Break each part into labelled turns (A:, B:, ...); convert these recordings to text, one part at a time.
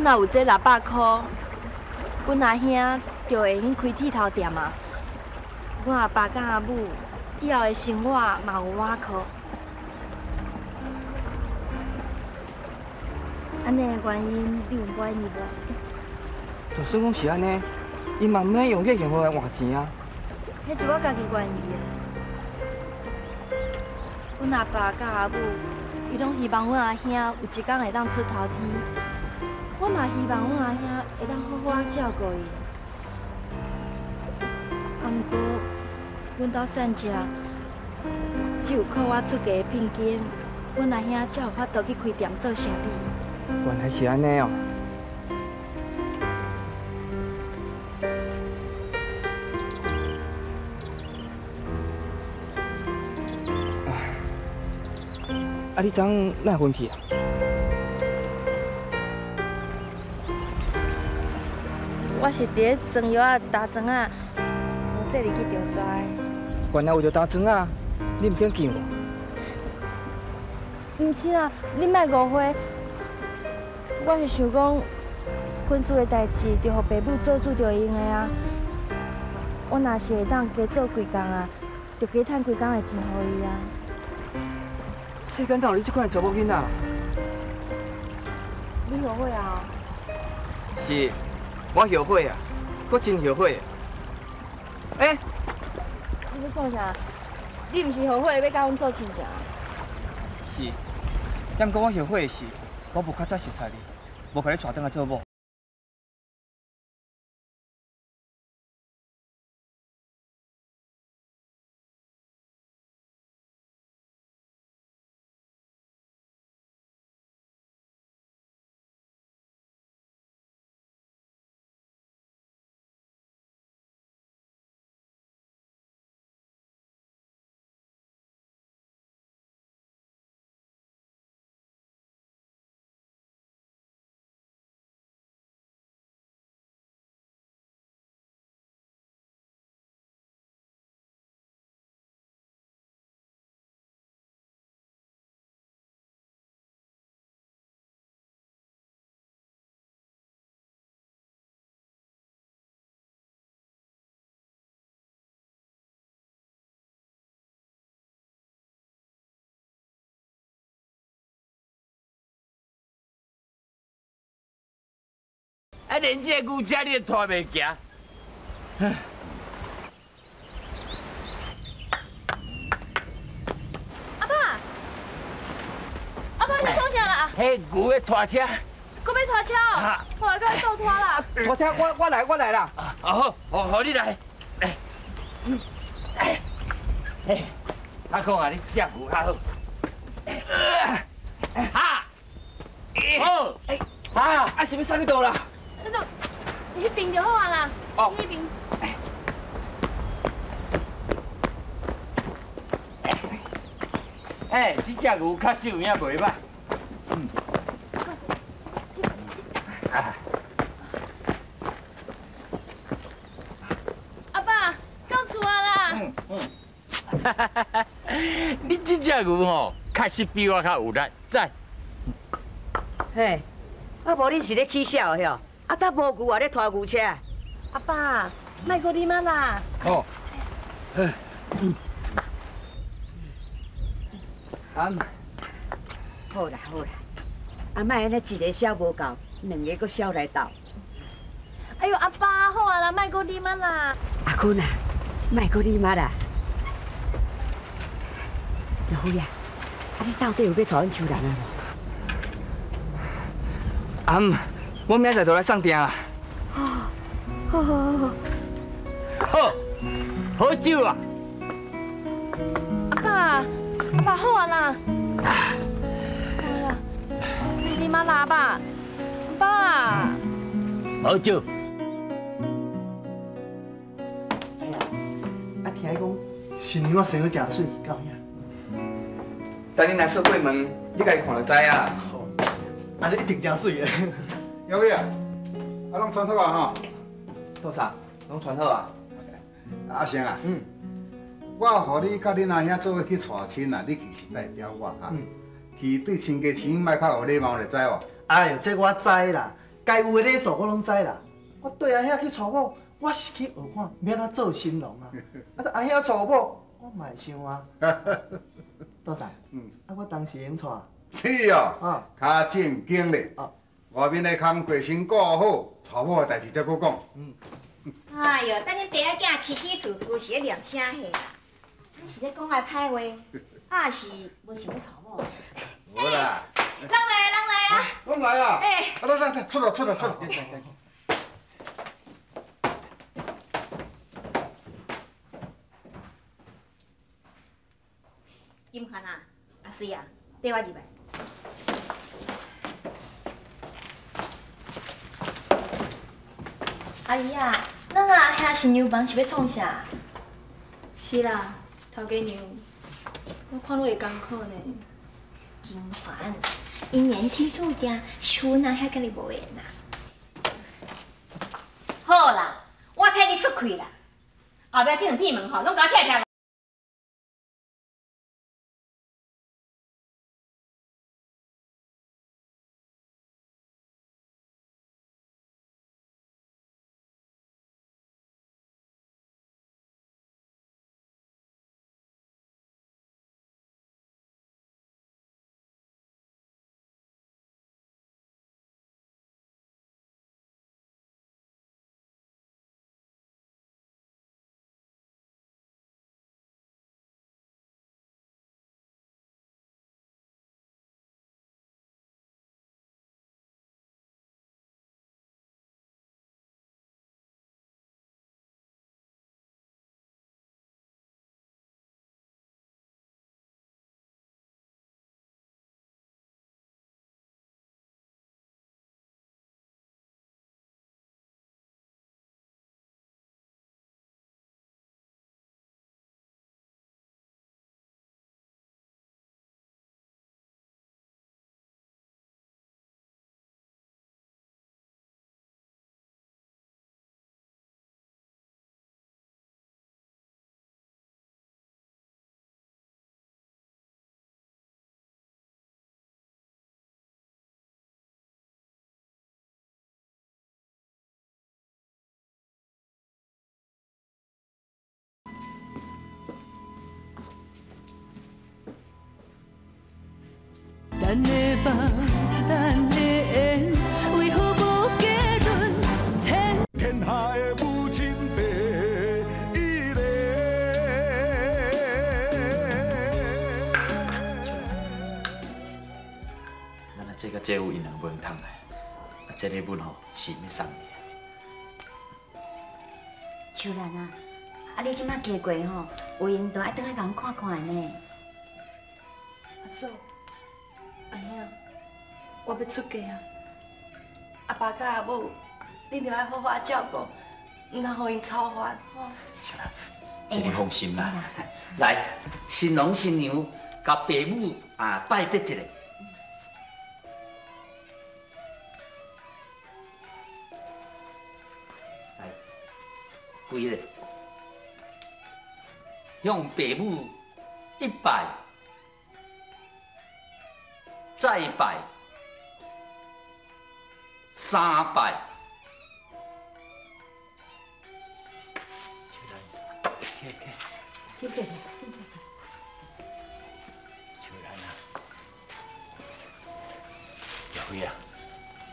A: 阮若有這600箍，阮阿兄就會用開剃頭店啊。阮阿爸佮阿母以後的生活嘛有我靠。按呢的原因，你有滿意無？
B: 就算講是按呢，伊嘛毋免用這現貨來換錢啊。
A: 彼是我家己願意的。阮阿爸佮阿母，伊攏希望阮阿兄有一工會當出頭天。我嘛希望阮阿兄會當好好照顧伊。啊，毋過，阮兜散食，只有靠我出嫁的聘金，阮阿兄才有法度去開店做生意。
B: 原來是按呢哦。啊，你昨昏哪會昏去啊？
A: 我是佇咧裝藥仔打桩仔，無細力去著摔。
B: 原來為著打桩仔，你毋肯見我？
A: 毋是啦，你莫誤會。我是想講，婚事的代誌，著予爸母做主就用的啊。我若是會當加做幾工啊，就加趁幾工的錢予伊啊。
B: 世間哪有你這款的查某囡仔？
A: 你後悔啊？
B: 是，我後悔啊，閣真後悔。欸，
A: 你咧創啥？你毋是後悔欲佮阮做親情？
B: 是，毋過我後悔的是，我無較早熟似你，無共你娶轉來做某。
C: 啊，連這個牛車你都拖袂行。
A: 阿爸，阿爸，你創啥啦？
C: 彼牛咧拖車。
A: 閣欲拖車哦？我閣欲倒拖啦。
B: 拖車，我來，我來啦。
C: 哦好，予你來。來，哎，嘿，阿公啊，你這隻牛較好。哈，好，
B: 哎，啊，啊是欲送去佗啦？
A: 那就彼邊就好啊啦。哦。彼邊。
C: 哎，這隻牛確實有影袂䆀。嗯。
A: 阿爸，到厝啊啦。
C: 嗯嗯。你這隻牛吼，確實比我較有力，讚。
D: 嘿，啊無恁是咧起痟的吼？啊，搭無牛也咧拖牛車。
A: 阿爸，莫閣啉啊啦。
B: 哦。啊。
D: 好啦好啦，啊莫按呢一个痟無夠，兩个閣痟來鬥。
A: 哎喲，阿爸，好啊啦，莫閣啉啊啦。
D: 阿坤啊，莫閣啉啊啦。老虎呀，啊你到底有欲娶阮秋蘭啊無？
B: 阿姆，我明仔載就來送訂啦。
A: 哦，好好好
C: 好，好酒啊！
A: 阿爸，阿爸好啊啦。好啦，你啉啊啦，阿爸，阿爸。
C: 好酒。
E: 哎呀，啊聽講新娘仔生得誠媠，敢有影？
B: 等你來說過門，你家己看就知影。
E: 好，按呢一定誠媠的。
F: 小伟啊，啊攏穿好啊吼？
B: 做啥？攏穿好啊？
F: 阿成啊，我予你佮恁阿兄做伙去娶親啊，你其實代表我哈，去對親家親莫較有禮貌，你知無？
E: 哎喲，這我知啦。该有的礼数我攏知啦。我缀阿兄去娶某，我是去学看欲按怎做新郎啊。啊，阿兄娶某，我嘛会想啊。多谢。嗯。啊，我当时会用娶。
F: 你哦，较正经咧。哦。外面的工课先顾好，娶某的代志才阁讲。嗯。
G: 哎哟，等恁爸仔囝起起厝厝是咧念啥戏啦？咱是咧讲来歹话，啊是无想欲娶某？
F: 无啦。
G: 人来，人来啊！
F: 拢来啊！哎，来来来，出来出来出来！
G: 金环啊，阿水啊，缀我入来。
A: 阿姨啊，咱阿兄新娘房是欲创啥？
H: 是啦，头家娘，我看愈会艰苦呢。
A: 金环，姻缘天注定，是阮阿兄佮你无缘啦。
G: 好啦，我替你出气啦，后壁这两片门吼，攏共我拆拆。
I: 咱的梦，咱的缘，为何无结论？
J: 天下的母亲第一个。
C: 咱阿姐佮姐夫𪜶两个无闲通来，啊，这礼物吼是欲送你。
G: 秋兰啊，啊你这摆嫁过吼，有闲就爱转来共阮看看的呢。
H: 阿嫂。阿兄，我欲出嫁啊！阿爸佮阿母，恁著爱好好照顾，毋通予𪜶操烦吼。
C: 这你放心啦。
K: 来，新郎新娘共爸母啊拜别一下。来，跪咧，向爸母一拜。再拜，三拜。
D: 起起。
C: 秋兰啊，叶辉啊，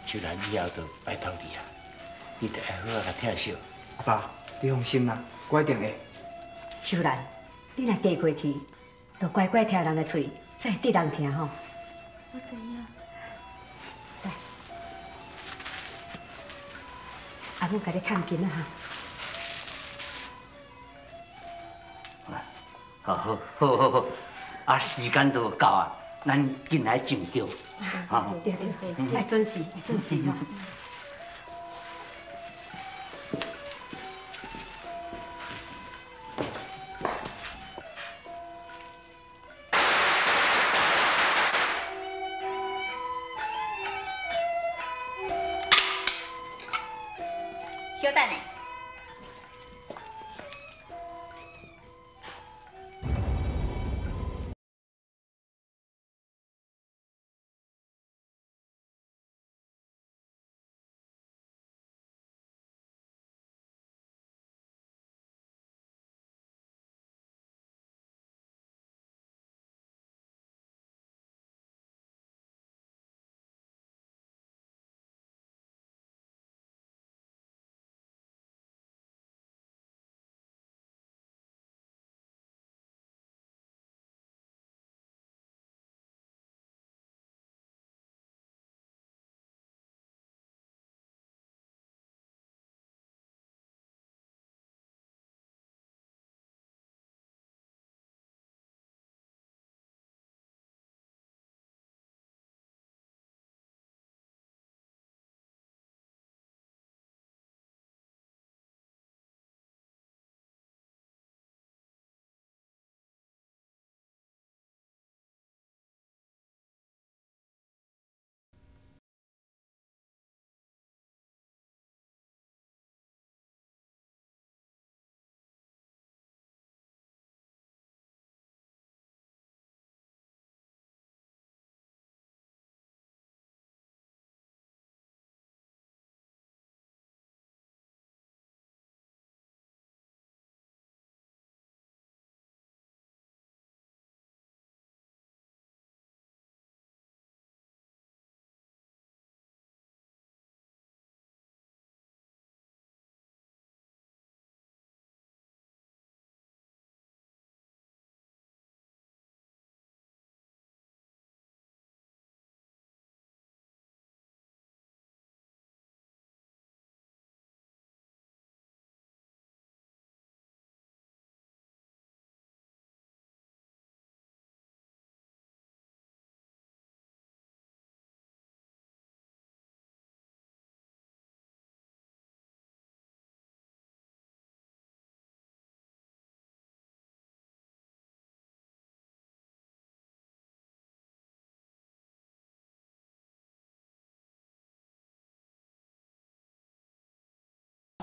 C: 秋兰以后就拜托你啊，你著爱好好共疼惜。
B: 阿爸，你放心啦，我一定会。
D: 秋兰，你若嫁过去，就乖乖听人的喙，才会得人疼吼。
H: 我知影。
D: 来，阿母共你看紧啊哈。
K: 好好好好好，啊，时间都到啊，咱紧来上轿。
D: 对对对，爱准时，爱准时哈。
G: 小等下。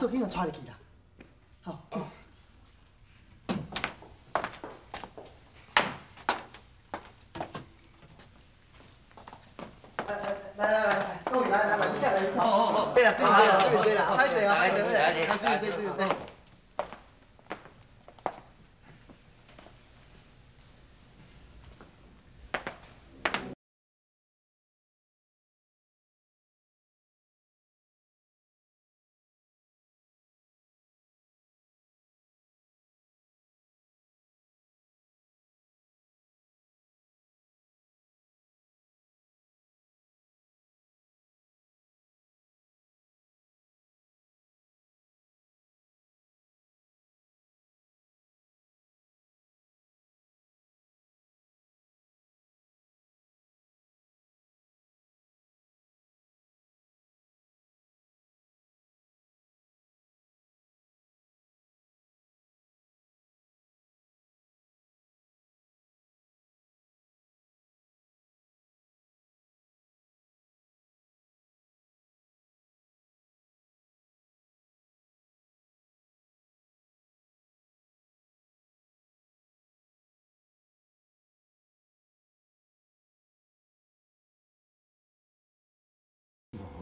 E: 嫂紧共带入去啦。好。来来来，各位来来来，你来。
B: 好好好，
E: 对啦，对啦，对啦，歹势啊，歹势，歹势，对对对。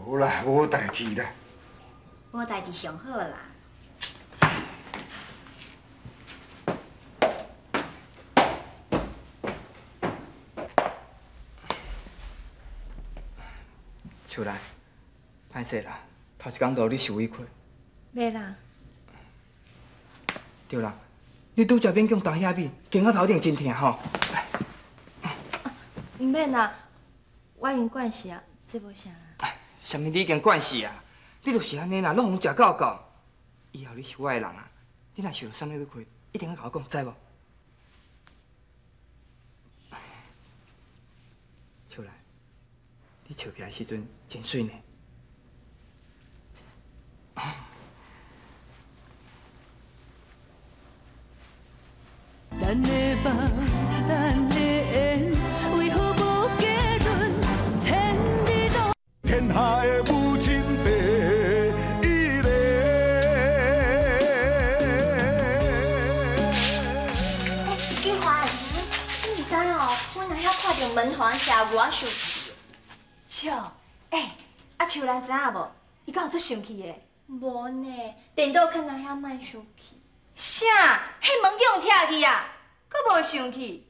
F: 无啦，无代志啦。
G: 无代志上好啦。
B: 秋兰，歹势啦，头一工路你受委屈。
A: 袂啦。
B: 对啦，你拄则勉强担遐米，肩胛头顶真疼吼。
A: 毋免啦，我已经惯势啊，这无啥啦。
B: 啥物你已经惯势啊？你就是按呢啦，拢予人食够够。以后你是我的人啊，你若受到啥物委屈，一定爱共我讲，知无？秋兰，你笑起来时阵真媠呢。
I: 咱的梦，咱的缘，为何无结论？千里路。
J: 天下的母亲第一个。
G: 欸，金华，你毋知哦？阮阿遐看著门环写我生气。
H: 笑，欸，啊秋兰知影无？伊敢有足生气的？
A: 无呢，颠倒劝阿遐莫生气。
H: 啥？彼门叫人拆去啊？阁无生气？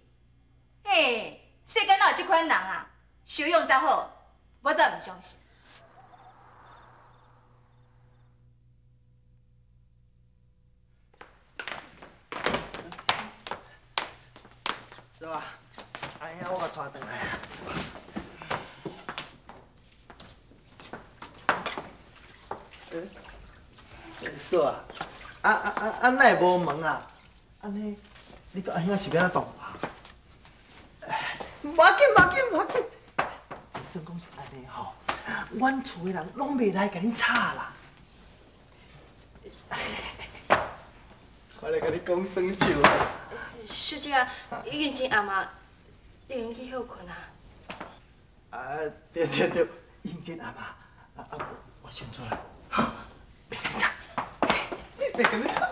H: 欸，世间哪有这款人啊？修养才好，我才毋相信。
E: 是吧？阿兄，我共带转来啊。欸，嫂啊，哪会无门啊？按呢，你佮阿兄是欲按怎动啊？无要紧，无要紧，无要紧。算讲是按呢吼，阮厝的人拢袂来共你吵啦。我来共你讲耍笑。
H: 小姐啊，已经真暗啊，你会用去歇困啊？
E: 啊，对对对，已经真暗啊，我先出来，袂共你吵，袂共你吵。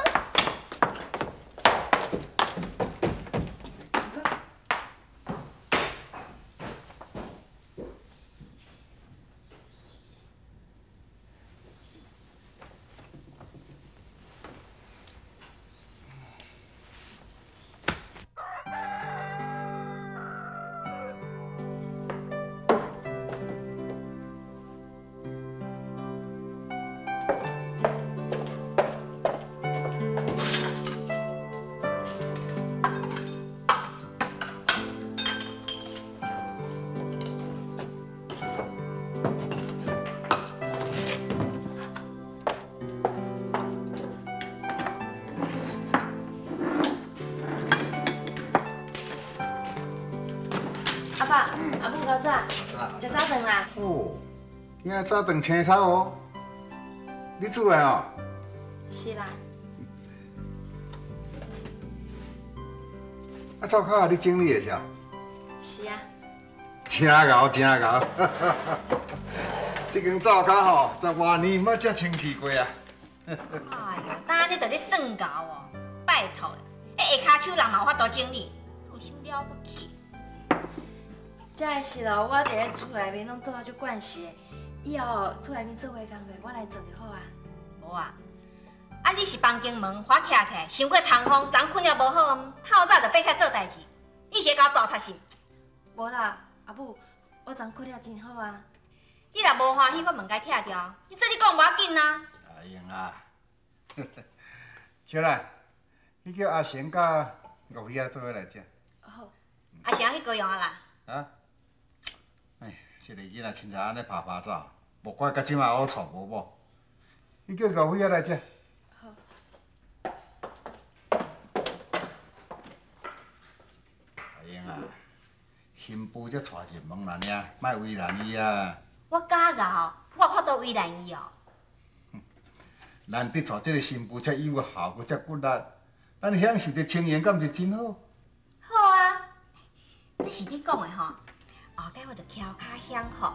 A: 阿爸，阿母，较早，食早顿啦。
F: 哦，今仔早顿青草哦，你煮的哦？
A: 是啦。
F: 啊，灶跤你整理的是？
A: 是啊。
F: 真𠢕，真𠢕。这间灶跤吼，10外年毋捌遮清气过啊。
G: 哎哟，当你就咧算𠢕哦，拜托，彼下跤手人嘛有法度整理，有啥了不起？
H: 这的事咯，我伫咧厝内面拢做啊足惯势的，以后厝内面做的工课我来做就好啊。
G: 无啊，啊你是房间门反拆起来，伤过通风，昨睏了无好，透早就爬起来做代志，你是咧共我糟蹋是？
H: 无啦，阿母，我昨睏了真好啊。
G: 你若无欢喜，我门共拆掉，你做你讲无要紧啊。
F: 阿英啊，小兰，你叫阿成佮岳飞仔做伙来遮。
H: 好。
G: 阿成去高雄啊啦？
F: 啊？哎，这个囡仔凊彩按呢拍拍走，莫怪到这马我娶无某。你叫岳飞仔来遮。
H: 好。
F: 阿英啊，新妇才娶入门来尔，莫为难伊啊。
G: 我敢𠢕，我有法度为难伊哦。
F: 难得娶这个新妇遮有孝，阁遮骨力，咱享受这情形，敢毋是真好？
G: 好啊，这是你讲的吼。后盖我就翘跤享福，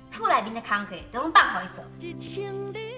G: 厝内面的工课都拢放予伊做。